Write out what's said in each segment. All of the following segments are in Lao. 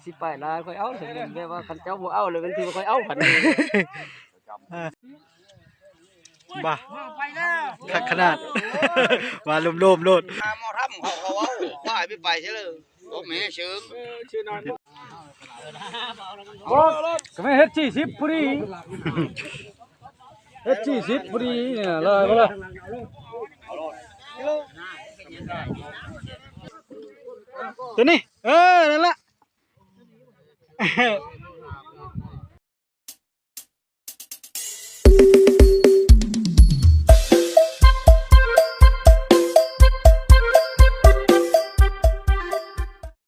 ຊິໄປຫຼາຍຂ້ອຍເອົາ ແບບວ່າຄັນເຈົ້າບໍ່ເອົາແລ້ວ ແມ່ນຊິວ່າຂ້ອຍເອົາ ຄັນນີ້ ອ່າ ບ້າ ຄັກຂະໜາດ ວ່າໂລມໆໂລດ ມາໝໍທຳເຂົາ ເຂົາເວົ້າວ່າໃຫ້ໄປໄປເຊີເລີ ບໍ່ແມ່ເຊີ ບໍ່ ກໍແມ່ນເຮັດສີ່ສິບພໍດີ ເຮັດສີ່ສິບພໍດີນີ້ ຫຼາຍບໍ່ລະ ຕົວນີ້ ເອີ ນັ້ນລະ.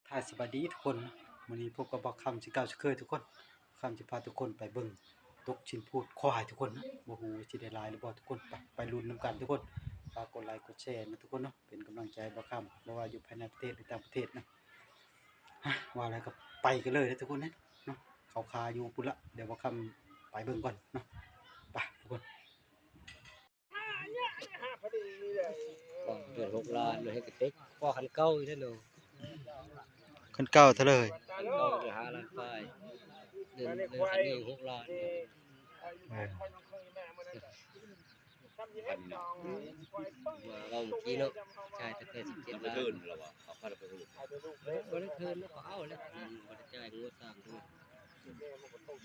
ທ້າຍສະບາຍດີທຸກຄົນ ມື້ນີ້ພົບກັບບ່າວຄຳຄືເກົ່າເຊັ່ນເຄີຍທຸກຄົນ ຄຳຊິພາທຸກຄົນໄປເບິ່ງຕົກຊິນພູດຄວາຍທຸກຄົນ ບໍ່ຮູ້ຊິໄດ້ຫຼາຍຫຼືບໍ່ທຸກຄົນ ໄປ ໄປລຸ້ນນຳກັນທຸກຄົນ ຝາກກົດໄລກົດແຊນະທຸກຄົນເນາະ ເປັນກຳລັງໃຈໃຫ້ບ່າວຄຳ ບໍ່ວ່າຢູ່ພາຍໃນປະເທດ ຫຼື ຕ່າງປະເທດນະ. ວ່າແລ້ວກໍໄປກັນເລີຍເດີທຸກຄົນເນາະ ເຂົາຄາຢູ່ພຸ້ນລະ ດຽວບ່າວຄຳໄປເບິ່ງກ່ອນເນາະ ໄປທຸກຄົນ ເກີນຫົກລ້ານເນາະ ເຮັດກະຕິກ ພໍຄັນເກົ່າຢູ່ເດ້ເນາະ ຄັນເກົ່າເທົ່າໃດ ຄັນເກົ່າຢູ່ຫ້າລ້ານປາຍ ເດືອນ ເດືອນຄັນນີ້ຫົກລ້ານ ເອີ ເວົ້າເມື່ອກີ້ເນາະ ຈ່າຍແຕ່ແປດສິບເຈັດລ້ານ ບໍ່ໄດ້ເທີນແລ້ວ ເຂົາເອົາແລ້ວ ບໍ່ໄດ້ຈ່າຍງົວສາມເດືອນ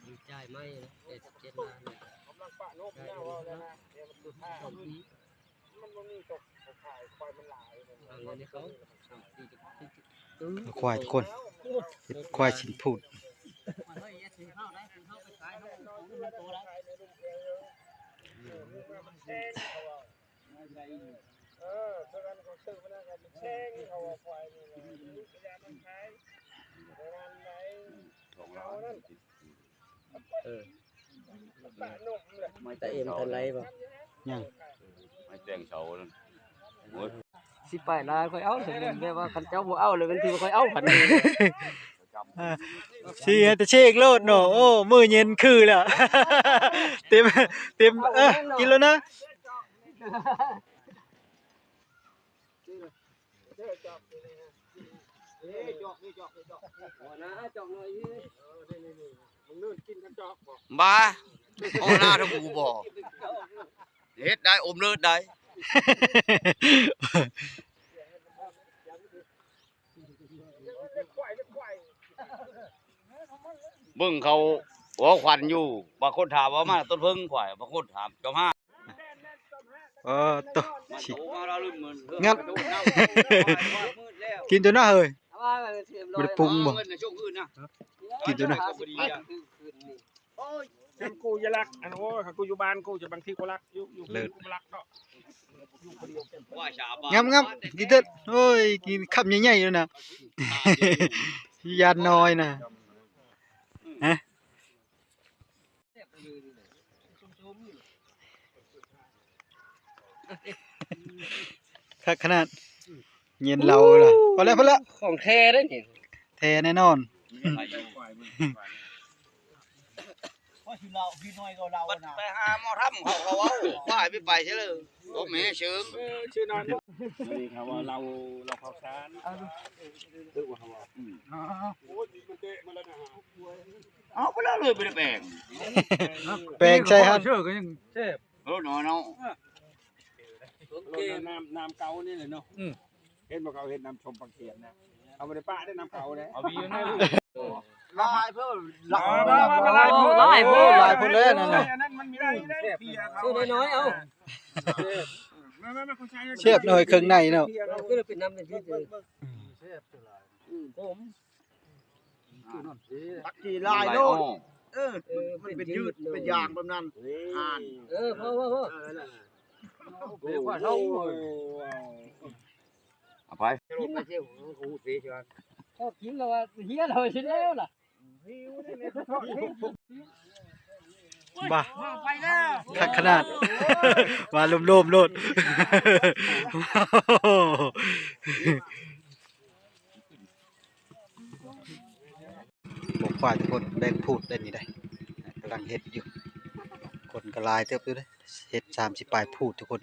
ມັນຈ່າຍໃໝ່ແປດສິບເຈັດລ້ານ ຈ່າຍເດືອນລະສອງປີ ເອົາເງິນໃຫ້ເຂົາສອງປີ ເອົາຄວາຍທຸກຄົນ ເຮັດຄວາຍຊິນພູດ ເອີ ເທົ່ານັ້ນເຂົາຊື້ມານັ້ນກໍແພງ ເຂົາວ່າຄວາຍນີ້ນະ ເອີ ໄມ້ແຕ່ງເສົາ ເອີ ໄມ້ແຕ່ງເສົານັ້ນ ໂອ້ຍ ຊິໄປຫຼາຍຂ້ອຍເອົາ ແບບວ່າຄັນເຈົ້າບໍ່ເອົາແລ້ວ ແມ່ນຊິວ່າຂ້ອຍເອົາ ຄັນນີ້ ອ່າ ຊິໃຫ້ແຕ່ເຊກໂລດເນາະ ໂອ້ ມື້ເຢັນຄືແລ້ວ ເຕັມ ເຕັມ ເອີ ກິນແລ້ວນະ. ບ້າ ໂອ້ ໜ້າທຳກູບໍ່ ເຮັດໄດ້ ອົມເລີດໄດ້ ເບິ່ງເຂົາເວົ້າຂວັນຢູ່ ບາງຄົນຖາມວ່າມາຕົ້ນເຜິ້ງຂ້ອຍ ບາງຄົນຖາມຈອມຫາ ເອີ ໂຕ ຊິ ງັດ ກິນຕົວໜ້າເຮີຍ ບໍ່ໄດ້ປຸງບໍ່ ກິນຕົວໜ້າ ໂອ້ຍ ຄັນກູຢ່າລັກ ອັນ ໂອ້ຍ ຄັນກູຢູ່ບ້ານກູຈະ ບາງທີກູລັກ ຢູ່ ຢູ່ ເລີດ ກູບໍ່ລັກເນາະ ງາມໆ ກິນເທີດ ໂອ້ຍ ກິນຄຳໃຫຍ່ໆ ຢູ່ນະ ຢ້ານນ້ອຍນະ ຮະ. ຄັກຂະໜາດ ເຢັນເຫຼົ້າລະ ພໍແລ້ວ ພໍແລ້ວ ຂອງແທ້ເດ້ນີ້ ແທ້ແນ່ນອນ ໄປຫາໝໍທຳເຂົາ ເຂົາເວົ້າ ໄປ ໄປ ໄປເຊີເລີ ບໍ່ແມ່ເຊີ ເອີ ຊື່ນັ້ນ ອັນນີ້ເຂົາວ່າເຫຼົ້າ ເຫຼົ້າເຂົ້າສານ ຖືກວ່າເຂົາເວົ້າ ອືມ ໂອ້ຍ ມັນເຕະມາແລ້ວນະ ເອົາໄປແລ້ວເລີຍ ບໍ່ໄດ້ແປງ ແປງໃສ່ຫັ້ນ ເອີ ກໍຍັງແຊບ ເອີ ເນາະ ເນາະ ນ້ຳ ນ້ຳເກົ່ານີ້ແຫຼະເນາະ ອືມ ເຫັນບໍ່ ເຂົາເຮັດນ້ຳສົ້ມປາຂຽນນະ ເຂົາບໍ່ໄດ້ປະເດ້ ນ້ຳເກົ່າເດ້ ເອົາມີຢູ່ໃນ ລະລາຍເພີ່ມ ລະລາຍເພີ່ມ ລະລາຍເພີ່ມ ຫຼາຍພຸ້ນແລ້ວນັ້ນນະ ອັນນັ້ນມັນມີໄດ້ ໄດ້ເພຍ ຊື້ນ້ອຍໆ ເອົາ ແຊບໜ້ອຍເຄິ່ງໃນເນາະ ເອົາຂຶ້ນເປັນນ້ຳເປັນພືດ ອືມ ແຊບຫຼາຍ ອືມ ຂົມ ຕັກກີຫຼາຍໂລດ ເອີ ມັນເປັນຍືດ ເປັນຢາງແບບນັ້ນ ເອີ ພໍໆໆ ເອີ ນັ້ນແຫຼະ ເອົາໄປ ກິນແລ້ວວ່າເຮຍແລ້ວຊິແລ້ວລະ ບ້າ ຄັກຂະໜາດ ວ່າໂລມໆໂລດ ບໍ່ຄວາຍທຸກຄົນ ແບ່ງພູດໄດ້ນີ້ໄດ໋ ກຳລັງເຮັດຢູ່ ຄົນກໍຫຼາຍເຕີບຢູ່ເດ້ ເຮັດສາມສິບປາຍພູດທຸກຄົນ.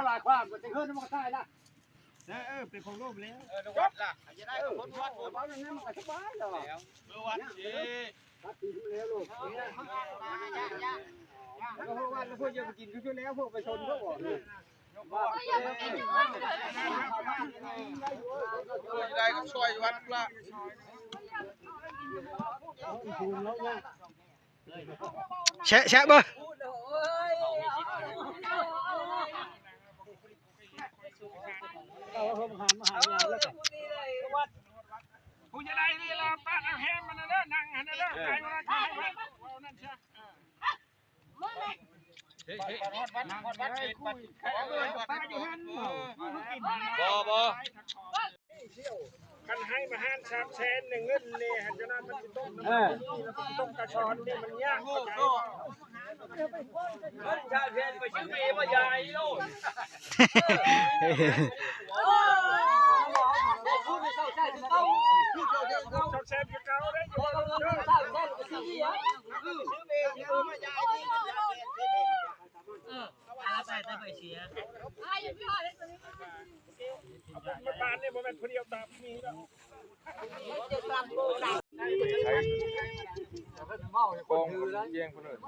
ຫຼາຍຄວາມ ບໍ່ໄດ້ເຮີນມັນກໍຕາຍລະ ເອີ ເປັນຂອງໂລກແລ້ວ ເອີ ວັດລະ ຈະໄດ້ຄົນວັດ ເອົາເວົ້າແນວນັ້ນມັນກໍສະບາຍແລ້ວ ແລ້ວ ເອີ ວັດຊິ ວັດຕີຢູ່ແລ້ວໂລກ ແລ້ວພວກວັດແລ້ວພວກຢາກໄປກິນຄືແລ້ວ ພວກໄປຊົນພວກ ໄດ້ກໍຊ່ວຍວັດລະ ແຊະ ແຊະເບິ່ງ ຜູ້ໃຫຍ່ໃດນີ້ລະ ປະເອົາແຮມມັນນະເດີ ນັ່ງຫັ້ນນະເດີ ໄກວ່ານັ້ນ ເອົານັ້ນຊະ ເອີ ບໍ່ ບໍ່ ຄັນໃຫ້ມາຫານສາມແສນ ເງິນນີ້ຫັ້ນ ຈະນັ້ນມັນຊິຕົກ ເອີ ມັນຊິຕົກກະຊອນນີ້ ມັນຍາກເຂົ້າໃຈ. ບ້ານນີ້ບໍ່ແມ່ນຜູ້ດຽວຕາມນີ້ດອກ. ກອງແຈ້ງເພິ່ນເອີ້ນ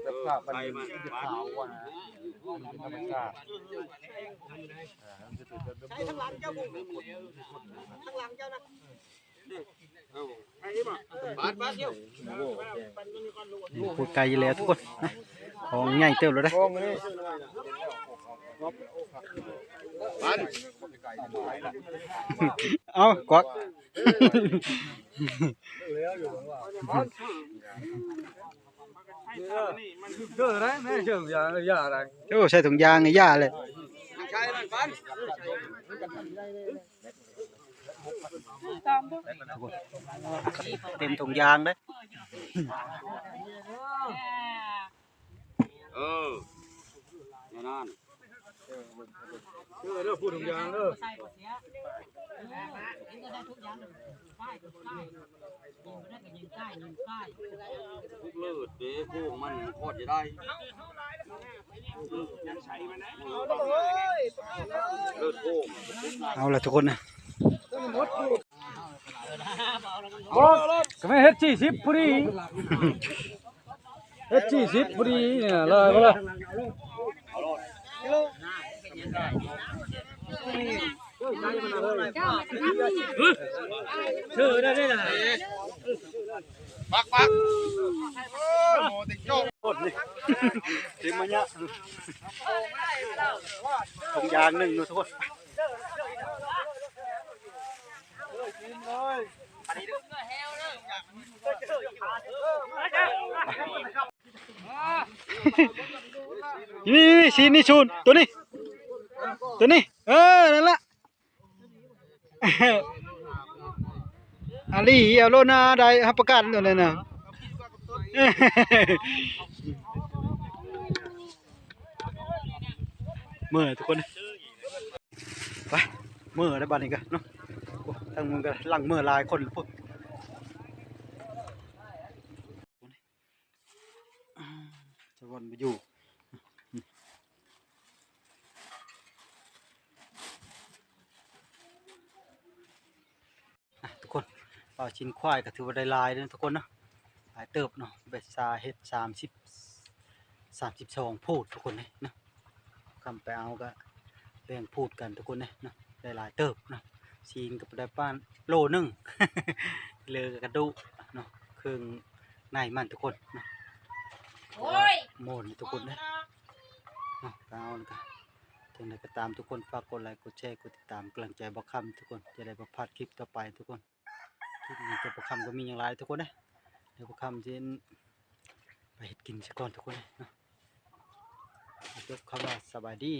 ແບບພາບມັນຂາວກວ່ານະ ມັນເປັນທຳມະຊາດ ເອີ ມັນຈະເປັນແບບ ໃຊ້ທາງຫຼັງເຈົ້າ ທາງຫຼັງເຈົ້ານະ ບາດ ບາດດຽວ ໂອ້ ໂຄດໄກຢູ່ແລ້ວທຸກຄົນ ຂອງໃຫຍ່ເຕີບແລ້ວເດ້ ເອົາກວັກ ເອີ ໄດ້ແມ່ ເຊີງຢາ ຢາໄດ້ ໂອ້ ໃສ່ຖົງຢາງນີ້ຢາເລີຍ ເຕັມຖົງຢາງເດ້. ເອີ ແນວນັ້ນ ເອີ ເດີ ພູດຖົງຢາງເດີ ເລີດເດ້ ໂຄ້ງມັນ ມັນຄອດຈະໄດ້ ເລີດໂຄ້ງ ເອົາລະທຸກຄົນນະ ໂອ້ ກໍແມ່ນເຮັດສີ່ສິບພໍດີ. ເຮັດສີ່ສິບພໍດີນີ້ ເລີຍບໍ່ເລີຍ ເອີ ໄດ້ໆ ປັກປັກ ໂອ້ ໂມຕິໂຈ ເຕັມມາຍະ ຖົງຢາງໜຶ່ງເນາະທຸກຄົນ. ນີ້ ນີ້ ນີ້ ຊີ້ນນີ້ ສູນ ໂຕນີ້ ໂຕນີ້ ເອີ ນັ້ນລະ ອາລີ ເອົາໂລດນະ ໄດ້ຮັບປະກັນໂຕນັ້ນນະ ເມື່ອຍທຸກຄົນ. ໄປ ເມື່ອແລ້ວບາດນີ້ກະເນາະ ໂອ້ ທາງເມືອງກະຫຼັງເມື່ອຫຼາຍຄົນພຸ້ນ ສະຫວັນບໍ່ຢູ່. ອ່ະ ທຸກຄົນ ເອົາຊີ້ນຄວາຍກໍຖືວ່າໄດ້ຫຼາຍເດີທຸກຄົນເນາະ ຫຼາຍເຕີບເນາະ ເບັດຊາເຮັດສາມສິບ ສາມສິບສອງພູດທຸກຄົນເດ້ເນາະ ຄຳໄປເອົາກໍແບ່ງພູດກັນທຸກຄົນເດ້ເນາະ ໄດ້ຫຼາຍເຕີບເນາະ ຊີ້ນກໍໄດ້ປານໂລໜຶ່ງ ເຫຼືອກະດູກເນາະ ເຄິ່ງໃນມັນທຸກຄົນເນາະ ໂອ້ຍ ໂມນທຸກຄົນເດ້ເນາະ ໄປເອົານຳກັນ ຈັ່ງໃດກໍຕາມທຸກຄົນ ຝາກກົດໄລ ກົດແຊ ກົດຕິດຕາມ ກຳລັງໃຈບ່າວຄຳທຸກຄົນ ຈະໄດ້ບໍ່ພາດຄລິບຕໍ່ໄປທຸກຄົນ. ຄລິບນີ້ກັບບ່າວຄຳກໍມີຫຍັງຫຼາຍທຸກຄົນເດ້ ດຽວບ່າວຄຳຊິໄປເຮັດກິນຊະກ່ອນທຸກຄົນເດ້ເນາະ ຈົບຄຳວ່າສະບາຍດີ.